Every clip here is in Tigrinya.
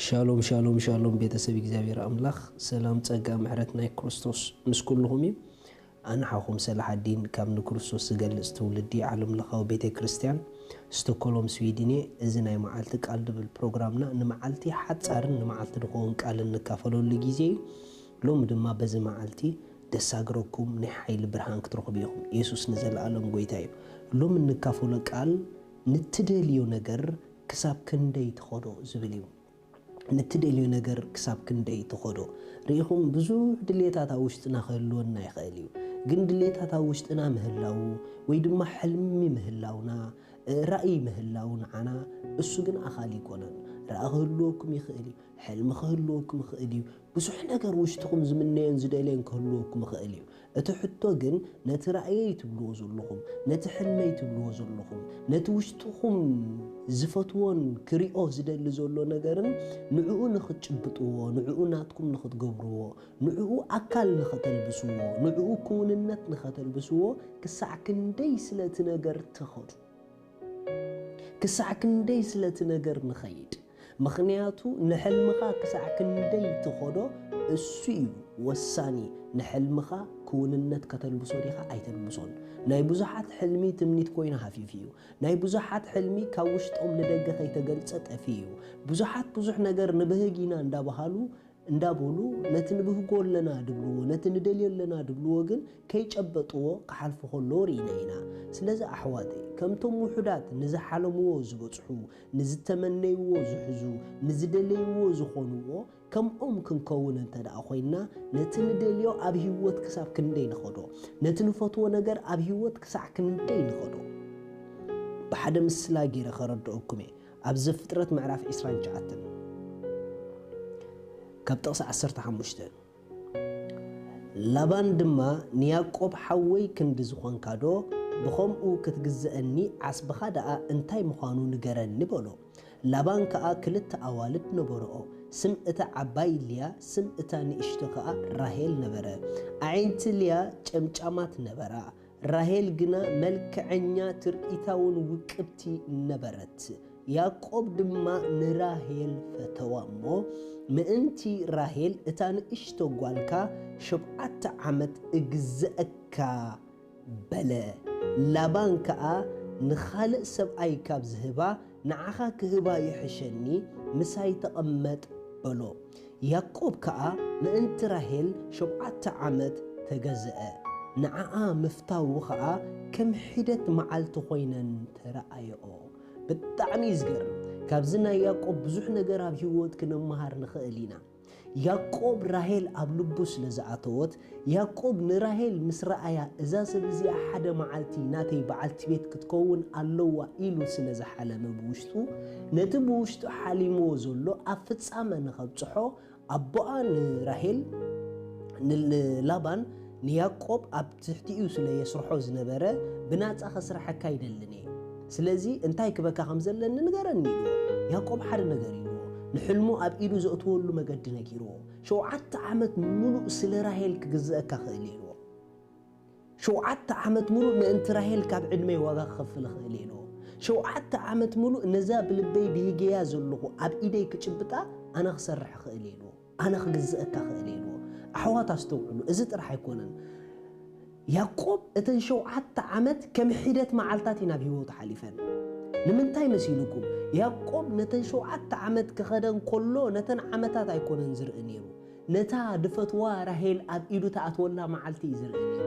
ሻሎም ሻሎም ሻሎም፣ ቤተሰብ እግዚኣብሔር ኣምላኽ፣ ሰላም ጸጋ ምሕረት ናይ ክርስቶስ ምስ ኩልኹም እዩ። ኣነ ሓኹም ሰላሓዲን ካብ ንክርስቶስ ዝገልጽ ትውልዲ ዓለም ለኻዊ ቤተ ክርስቲያን ስቶኮሎም ስዊድን እየ። እዚ ናይ መዓልቲ ቃል ድብል ፕሮግራምና ንመዓልቲ ሓጻርን ንመዓልቲ ድኸውን ቃልን ንካፈለሉ ግዜ እዩ። ሎሚ ድማ በዚ መዓልቲ ደሳግረኩም ናይ ሓይሊ ብርሃን ክትረኽቡ ኢኹም። የሱስ ንዘለኣለም ጎይታ እዩ። ሎሚ እንካፈሎ ቃል ንትደልዮ ነገር ክሳብ ክንደይ ትኸዶ ዝብል እዩ። ንትደልዮ ነገር ክሳብ ክንደይ ትኸዶ። ርኢኹም፣ ብዙሕ ድሌታት ኣብ ውሽጥና ክህልወና ይኽእል እዩ። ግን ድሌታት ኣብ ውሽጥና ምህላዉ ወይ ድማ ሕልሚ ምህላውና፣ ራእይ ምህላው ንዓና፣ እሱ ግን ኣኻሊ ኣይኮነን። ራእይ ክህልወኩም ይኽእል እዩ። ሕልሚ ክህልወኩም ይኽእል እዩ። ብዙሕ ነገር ውሽጥኹም ዝምነዮን ዝደልዮን ክህልወኩም ይኽእል እዩ። እቲ ሕቶ ግን ነቲ ራእየይ ትብልዎ ዘለኹም፣ ነቲ ሕልመይ ትብልዎ ዘለኹም፣ ነቲ ውሽጥኹም ዝፈትዎን ክሪኦ ዝደሊ ዘሎ ነገርን ንዕኡ ንኽትጭብጥዎ፣ ንዕኡ ናትኩም ንኽትገብርዎ፣ ንዕኡ ኣካል ንኸተልብስዎ፣ ንዕኡ ክውንነት ንኸተልብስዎ ክሳዕ ክንደይ ስለቲ ነገር ትኸዱ? ክሳዕ ክንደይ ስለቲ ነገር ንኸይድ? ምኽንያቱ ንሕልምኻ ክሳዕ ክንደይ ትኸዶ እሱ እዩ ወሳኒ። ንሕልምኻ ክውንነት ከተልብሶ ዲኻ ኣይተልብሶን? ናይ ብዙሓት ሕልሚ ትምኒት ኮይኑ ሃፊፉ እዩ። ናይ ብዙሓት ሕልሚ ካብ ውሽጦም ንደገ ከይተገልጸ ጠፊኡ እዩ። ብዙሓት ብዙሕ ነገር ንብህግ ኢና እንዳበሃሉ እንዳበሉ ነቲ ንብህጎ ኣለና ድብልዎ፣ ነቲ ንደልዮ ኣለና ድብልዎ ግን ከይጨበጥዎ ክሓልፉ ከለዉ ርኢና ኢና። ስለዚ ኣሕዋተይ፣ ከምቶም ውሑዳት ንዝሓለምዎ ዝበጽሑ፣ ንዝተመነይዎ ዝሕዙ፣ ንዝደለይዎ ዝኾንዎ፣ ከምኦም ክንከውን እንተ ደኣ ኮይንና፣ ነቲ ንደልዮ ኣብ ህይወት ክሳብ ክንደይ ንኸዶ፣ ነቲ ንፈትዎ ነገር ኣብ ህይወት ክሳዕ ክንደይ ንኸዶ። ብሓደ ምስላ ገይረ ከረድኦኩም እየ። ኣብ ዘፍጥረት ምዕራፍ ዕስራን ትሽዓተን ካብ ጥቕሲ ዓሰርተ ሓሙሽተ፣ ላባን ድማ ንያዕቆብ ሓወይ ክንዲ ዝኾንካዶ ብኸምኡ ክትግዝአኒ ዓስብኻ ደኣ እንታይ ምዃኑ ንገረኒ በሎ። ላባን ከኣ ክልተ ኣዋልድ ነበርኦ፣ ስም እታ ዓባይ ልያ፣ ስም እታ ንእሽቶ ከኣ ራሄል ነበረ። ኣዒንቲ ልያ ጨምጫማት ነበራ፣ ራሄል ግና መልክዐኛ ትርኢታውን ውቅብቲ ነበረት። ያዕቆብ ድማ ንራሄል ፈተዋ እሞ፣ ምእንቲ ራሄል እታ ንእሽቶ ጓልካ ሸብዓተ ዓመት እግዝአካ በለ። ላባን ከኣ ንኻልእ ሰብኣይ ካብ ዝህባ ንዓኻ ክህባ ይሕሸኒ፣ ምሳይ ተቐመጥ በሎ። ያዕቆብ ከኣ ምእንቲ ራሄል ሸውዓተ ዓመት ተገዝአ። ንዓኣ ምፍታዉ ኸኣ ከም ሒደት መዓልቲ ኾይነን ተረኣየኦ። ብጣዕሚ እዩ ዝገርም። ካብዚ ናይ ያዕቆብ ብዙሕ ነገር ኣብ ህይወት ክንመሃር ንኽእል ኢና። ያዕቆብ ራሄል ኣብ ልቡ ስለ ዝኣተወት፣ ያዕቆብ ንራሄል ምስ ረኣያ፣ "እዛ ሰብ እዚኣ ሓደ መዓልቲ ናተይ በዓልቲ ቤት ክትከውን ኣለዋ" ኢሉ ስለ ዝሓለመ ብውሽጡ፣ ነቲ ብውሽጡ ሓሊምዎ ዘሎ ኣብ ፍጻመ ንኸብጽሖ፣ ኣቦኣ ንራሄል፣ ንላባን ንያዕቆብ ኣብ ትሕቲኡ ስለ የስርሖ ዝነበረ፣ "ብናጻ ከስርሐካ ኣይደልን እየ። ስለዚ እንታይ ክበካ ከም ዘለኒ ንገረኒ" ኢልዎ። ያዕቆብ ሓደ ነገር ኢልዎ። ንሕልሙ ኣብ ኢዱ ዘእትወሉ መገዲ ነጊርዎ። "ሸውዓተ ዓመት ምሉእ ስለ ራሄል ክግዝአካ ክእል" ኢልዎ። "ሸውዓተ ዓመት ምሉእ ምእንቲ ራሄል ካብ ዕድመይ ዋጋ ክኸፍል እኽእል እየ" ኢልዎ። "ሸውዓተ ዓመት ምሉእ ነዛ ብልበይ ብሂገያ ዘለኹ ኣብ ኢደይ ክጭብጣ ኣነ ክሰርሕ እኽእል እየ" ኢልዎ። "ኣነ ክግዝአካ ክእል እየ" ኢልዎ። ኣሕዋት ኣስተውዕሉ፣ እዚ ጥራሕ ኣይኮነን። ያዕቆብ እተን ሸውዓተ ዓመት ከም ሒደት መዓልታት እዩ ናብ ህይወቱ ሓሊፈን። ንምንታይ መሲልኩም? ያዕቆብ ነተን ሸውዓተ ዓመት ክኸደን ከሎ ነተን ዓመታት ኣይኮነን ዝርኢ ነይሩ። ነታ ድፈትዋ ራሄል ኣብ ኢዱ ተኣትወላ መዓልቲ እዩ ዝርኢ ነይሩ።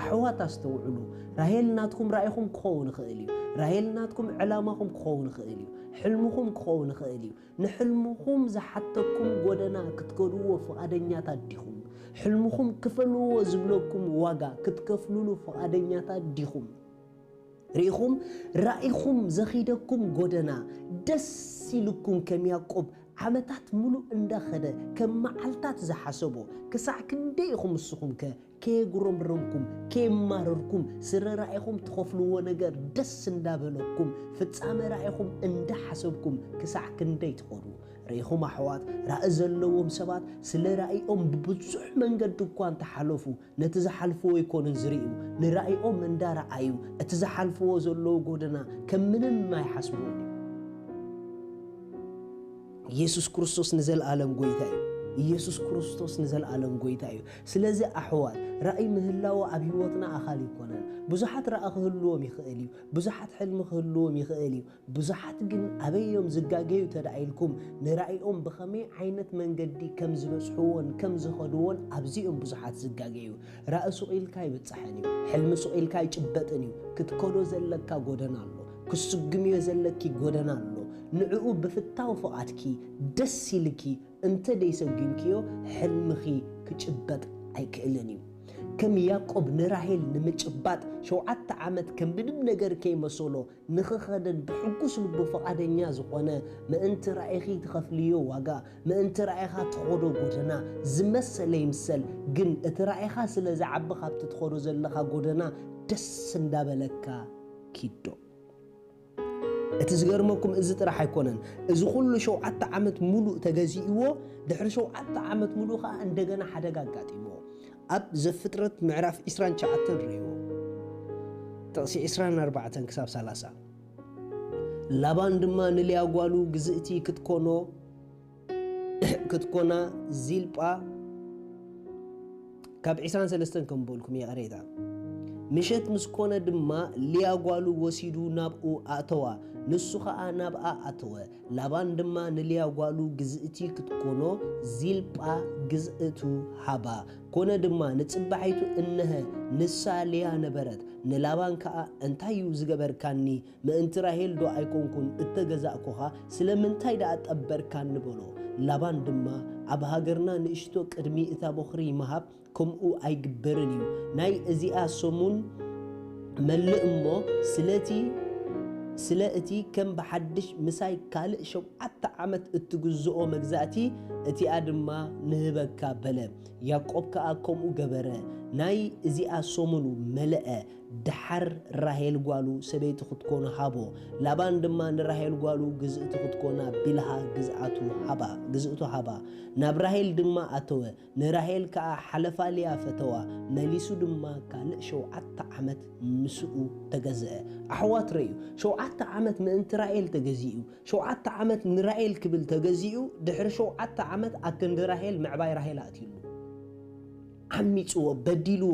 ኣሕዋት ኣስተውዕሉ፣ ራሄል ናትኩም ራኢኹም ክኸውን ይኽእል እዩ። ራሄል ናትኩም ዕላማኹም ክኸውን ይኽእል እዩ። ሕልምኹም ክኸውን ይኽእል እዩ። ንሕልምኹም ዝሓተኩም ጎደና ክትከድዎ ፍቓደኛታት ዲኹም? ሕልምኹም ክፈልዎ ዝብለኩም ዋጋ ክትከፍልሉ ፍቓደኛታት ዲኹም? ርኢኹም፣ ራኢኹም ዘኺደኩም ጎደና ደስ ኢልኩም ከም ያዕቆብ ዓመታት ምሉእ እንዳኸደ ከም መዓልታት ዝሓሰቦ ክሳዕ ክንደይ ኢኹም ንስኹም ከ ከየጉረምረምኩም ከየማረርኩም ስረ ራኢኹም ትኸፍልዎ ነገር ደስ እንዳበለኩም ፍጻመ ራኢኹም እንዳሓሰብኩም ክሳዕ ክንደይ ትኸዱ? ርኢኹም ኣሕዋት፣ ራኢ ዘለዎም ሰባት ስለ ራኢኦም ብብዙሕ መንገዲ እኳ እንተሓለፉ ነቲ ዝሓልፍዎ ኣይኮኑን ዝርእዩ። ንራኢኦም እንዳረኣዩ እቲ ዝሓልፍዎ ዘለዉ ጎደና ከም ምንም ኣይሓስብዎን እዩ። ኢየሱስ ክርስቶስ ንዘለኣለም ጎይታ እዩ። ኢየሱስ ክርስቶስ ንዘለኣለም ጎይታ እዩ። ስለዚ ኣሕዋት፣ ራእይ ምህላው ኣብ ህይወትና ኣኻል ይኮነን። ብዙሓት ራእይ ክህልዎም ይኽእል እዩ። ብዙሓት ሕልሚ ክህልዎም ይኽእል እዩ። ብዙሓት ግን ኣበይ እዮም ዝጋገዩ ተደኣ ኢልኩም፣ ንራእዮም ብኸመይ ዓይነት መንገዲ ከም ዝበጽሕዎን ከም ዝኸድዎን ኣብዚ እዮም ብዙሓት ዝጋገዩ። ራእይ ሱቕ ኢልካ ኣይብጻሕን እዩ። ሕልሚ ሱቕ ኢልካ ኣይጭበጥን እዩ። ክትከዶ ዘለካ ጎደና ኣሎ። ክትስጉምዮ ዘለኪ ጎደና ኣሎ። ንዕኡ ብፍታው ፍቓድኪ ደስ ኢልኪ እንተ ደይሰጉምክዮ፣ ሕልምኺ ክጭበጥ ኣይክእልን እዩ። ከም ያዕቆብ ንራሄል ንምጭባጥ ሸውዓተ ዓመት ከም ምንም ነገር ከይመሰሎ ንኽኸደን ብሕጉስ ልቡ ፍቓደኛ ዝኾነ፣ ምእንቲ ራእይኺ ትኸፍልዮ ዋጋ፣ ምእንቲ ራእይኻ ትኸዶ ጎደና፣ ዝመሰለ ይምሰል፣ ግን እቲ ራእይኻ ስለ ዝዓቢ ካብቲ ትኸዶ ዘለኻ ጎደና ደስ እንዳበለካ ኪዶ። እቲ ዝገርመኩም እዚ ጥራሕ ኣይኮነን። እዚ ኩሉ ሸውዓተ ዓመት ሙሉእ ተገዚእዎ፣ ድሕሪ ሸውዓተ ዓመት ሙሉእ ኸኣ እንደገና ሓደጋ ኣጋጢምዎ። ኣብ ዘፍጥረት ምዕራፍ ዕስራን ትሽዓተን ርእይዎ። ጥቕሲ ዕስራን ኣርባዕተን ክሳብ ሰላሳ። ላባን ድማ ንልያ ጓሉ ግዝእቲ ክትኮኖ፣ ክትኮና ዚልጳ፣ ካብ ዕስራን ሰለስተን ከም በልኩም ይቕሬታ። ምሸት ምስ ኮነ ድማ ልያ ጓሉ ወሲዱ ናብኡ ኣእተዋ፣ ንሱ ኸኣ ናብኣ ኣተወ። ላባን ድማ ንልያ ጓሉ ግዝእቲ ክትኮኖ ዚልጳ ግዝእቱ ሃባ። ኮነ ድማ ንጽባሒቱ እነሀ ንሳ ልያ ነበረት። ንላባን ከኣ እንታይ እዩ ዝገበርካኒ? ምእንቲ ራሄል ዶ ኣይኮንኩን እተገዛእኩኻ? ስለምንታይ ደኣ ጠበርካኒ? በሎ። ላባን ድማ ኣብ ሃገርና ንእሽቶ ቅድሚ እታ ቦኽሪ ምሃብ ከምኡ ኣይግበርን እዩ። ናይ እዚኣ ሰሙን መልእ እሞ ስለቲ ስለ እቲ ከም ብሓድሽ ምሳይ ካልእ ሸውዓተ ዓመት እትግዝኦ መግዛእቲ እቲኣ ድማ ንህበካ በለ። ያዕቆብ ከኣ ከምኡ ገበረ። ናይ እዚኣ ሰሙኑ መለአ። ደሓር ራሄል ጓሉ ሰበይቲ ክትኮኖ ሃቦ። ላባን ድማ ንራሄል ጓሉ ግዝእቲ ክትኮና ቢልሃ ግዝኣቱ ሃባ፣ ግዝእቱ ሃባ። ናብ ራሄል ድማ ኣተወ። ንራሄል ከኣ ሓለፋ ልያ ፈተዋ። መሊሱ ድማ ካልእ ሸውዓተ ዓመት ምስኡ ተገዝአ። ኣሕዋት ረዩ፣ ሸውዓተ ዓመት ምእንቲ ራኤል ተገዚኡ፣ ሸውዓተ ዓመት ንራኤል ክብል ተገዚኡ፣ ድሕሪ ሸውዓተ ዓመት ኣክንዲ ራሄል ምዕባይ ራሄል ኣእትዩሉ። ዓሚጽዎ፣ በዲልዎ።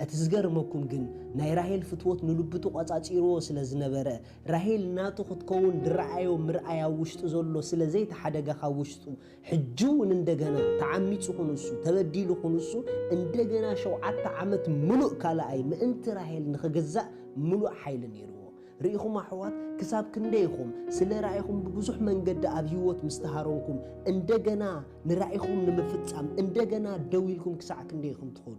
እቲ ዝገርመኩም ግን ናይ ራሄል ፍትወት ንልቡ ተቖጻጺርዎ ስለ ዝነበረ፣ ራሄል ናቱ ክትከውን ድረኣዮ ምርኣይ ኣብ ውሽጡ ዘሎ ስለ ዘይተሓደገ ካብ ውሽጡ፣ ሕጂ እውን እንደገና ተዓሚጹ ክንሱ፣ ተበዲሉ ክንሱ፣ እንደገና ሸውዓተ ዓመት ምሉእ ካልኣይ ምእንቲ ራሄል ንኽግዛእ ምሉእ ሓይሊ ነይርዎ። ርኢኹም ኣሕዋት፣ ክሳብ ክንደይ ኢኹም ስለ ራኢኹም ብብዙሕ መንገዲ ኣብ ህይወት ምስ ተሃረምኩም፣ እንደገና ንራኢኹም ንምፍጻም እንደገና ደው ኢልኩም ክሳዕ ክንደይ ኢኹም ትኸዱ?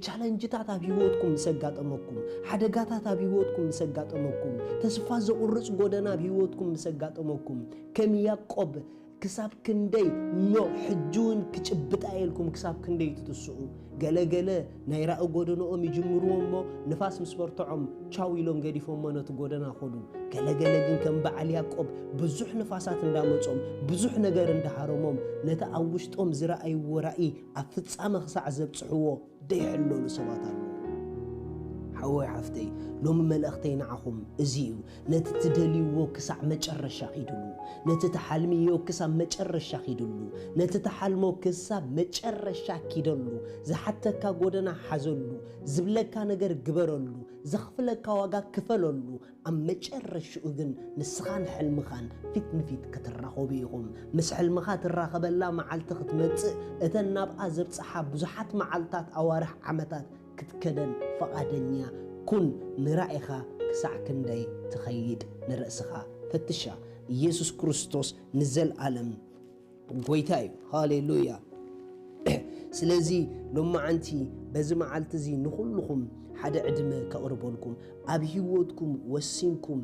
ቻለንጅታት ኣብ ህይወትኩም ምስ ኣጋጠመኩም፣ ሓደጋታት ኣብ ህይወትኩም ምስ ኣጋጠመኩም፣ ተስፋ ዘቑርጽ ጎደና ኣብ ህይወትኩም ምስ ኣጋጠመኩም፣ ከም ያዕቆብ ክሳብ ክንደይ ኖ ሕጂ እውን ክጭብጣ ኢልኩም ክሳብ ክንደይ ትትስኡ? ገለ ገለ ናይ ራኢ ጎደንኦም ይጅምርዎ እሞ ንፋስ ምስ በርትዖም ቻው ኢሎም ገዲፎሞ ነቲ ጎደና ኸዱ። ገለ ገለ ግን ከም በዓል ያዕቆብ ብዙሕ ንፋሳት እንዳመጾም ብዙሕ ነገር እንዳሃረሞም ነቲ ኣብ ውሽጦም ዝረኣይዎ ራኢ ኣብ ፍጻመ ክሳዕ ዘብጽሕዎ ደይሕለሉ ሰባት ኣለዉ። ሓወይ ሓፍተይ፣ ሎሚ መልእኽተይ ንዓኹም እዚ እዩ። ነቲ ትደልይዎ ክሳዕ መጨረሻ ኪድሉ። ነቲ ትሓልምዮ ክሳብ መጨረሻ ኪድሉ። ነቲ ትሓልሞ ክሳብ መጨረሻ ኪደሉ። ዝሓተካ ጎደና ሓዘሉ። ዝብለካ ነገር ግበረሉ። ዘኽፍለካ ዋጋ ክፈለሉ። ኣብ መጨረሽኡ ግን ንስኻን ሕልምኻን ፊት ንፊት ክትራኸቡ ኢኹም። ምስ ሕልምኻ ትራኸበላ መዓልቲ ክትመጽእ፣ እተን ናብኣ ዘብጽሓ ብዙሓት መዓልታት፣ ኣዋርሕ፣ ዓመታት ክትከደን ፍቓደኛ ኩን። ንራኢኻ ክሳዕ ክንደይ ትኸይድ ንርእስኻ ፈትሻ። ኢየሱስ ክርስቶስ ንዘለኣለም ጎይታ እዩ። ሃሌሉያ። ስለዚ ሎማዓንቲ በዚ መዓልቲ እዚ ንኹልኹም ሓደ ዕድመ ከቕርበልኩም፣ ኣብ ህይወትኩም ወሲንኩም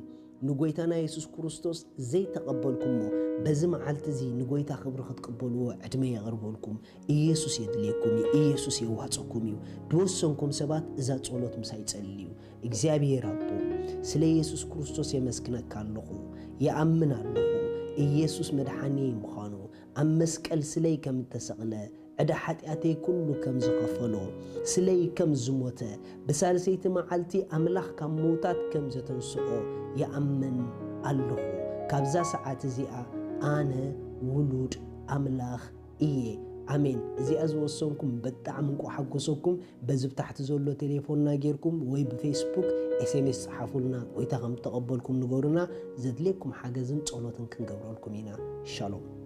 ንጎይታና የሱስ ክርስቶስ ዘይተቐበልኩሞ፣ በዚ መዓልቲ እዚ ንጎይታ ክብሪ ክትቅበልዎ ዕድመ የቕርበልኩም። ኢየሱስ የድልየኩም እዩ። ኢየሱስ የዋጽኩም እዩ። ዝወሰንኩም ሰባት እዛ ጸሎት ምሳይ ጸልዩ። እግዚኣብሔር ኣቦ፣ ስለ ኢየሱስ ክርስቶስ የመስግነካ ኣለኹ። ይኣምን ኣለኹ ኢየሱስ መድሓኒየይ ምዃኑ፣ ኣብ መስቀል ስለይ ከም እተሰቕለ፣ ዕዳ ሓጢኣተይ ኩሉ ከም ዝኸፈሎ፣ ስለይ ከም ዝሞተ፣ ብሳልሰይቲ መዓልቲ ኣምላኽ ካብ ምውታት ከም ዘተንስኦ ይኣምን ኣለኹ። ካብዛ ሰዓት እዚኣ ኣነ ውሉድ ኣምላኽ እየ። ኣሜን። እዚኣ ዝወሰንኩም ብጣዕሚ እንቋ ሓጎሰኩም። በዚ ብታሕቲ ዘሎ ቴሌፎንና ጌርኩም ወይ ብፌስቡክ ኤስኤምኤስ ጸሓፉልና። ጎይታ ከም እተቐበልኩም ንገሩና። ዘድልየኩም ሓገዝን ጸሎትን ክንገብረልኩም ኢና። ሻሎም።